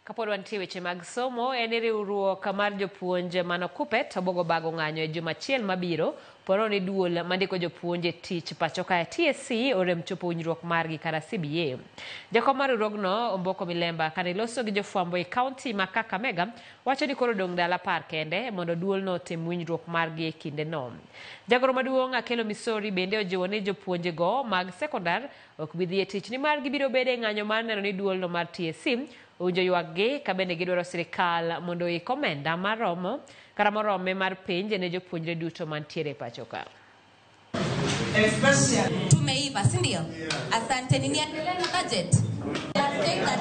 Kapod wantie weche mag somo, en riwruok mar jopuonj mano KUPPET obuogo bago ng'anyo e juma achiel mabiro ponono ni duol mandiko jopuonj e tich pacho kae TSC orem chopo winjruok margi kata CBA. Jakom mar riwruogno Omboko Milemba kane loso gi jofwambo e kaunti ma Kakamega wacho ni koro odong' ndalo 10 kende mondo duolno otim winjruok margi e kindeno. Jagoro maduong' Akelo Misori bende ojiwo ni jopuonjego mag sekondar ok bi dhi e tich nimar gibiro bedo e ng'anyo mar neno ni duolno mar TSC owinjo ywakgi ka bende gidwaro sirikal mondo oik omenda maromo kata morome mar penj ne jopuonjre duto mantiere e pacho ka. Tumeiva, si ndio? Asante. Niendelee na budget. I have said that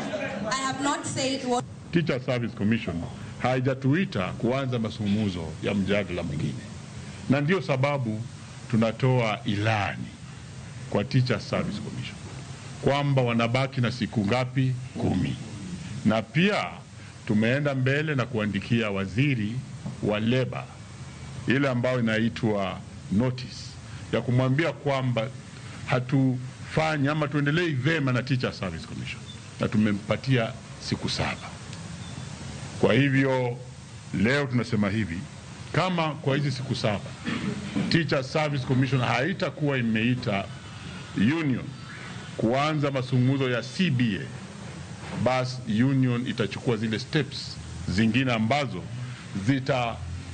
I have not said what Teacher Service Commission haijatuita kuanza mazungumzo ya mjadala mwingine, na ndio sababu tunatoa ilani kwa Teacher Service Commission kwamba wanabaki na siku ngapi? 10. Na pia tumeenda mbele na kuandikia waziri wa leba ile ambayo inaitwa notice ya kumwambia kwamba hatufanyi ama tuendelee vema na Teacher Service Commission, na tumempatia siku 7. Kwa hivyo leo tunasema hivi, kama kwa hizi siku 7 Teacher Service Commission haitakuwa imeita union kuanza mazungumzo ya CBA, basi union itachukua zile steps zingine ambazo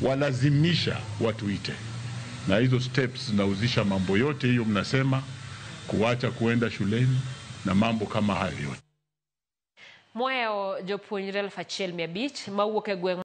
zitawalazimisha watuite, na hizo steps zinahusisha mambo yote hiyo mnasema, kuacha kuenda shuleni na mambo kama hayo yote. Mohewo jopuonjre 1500 mawuok e gweng'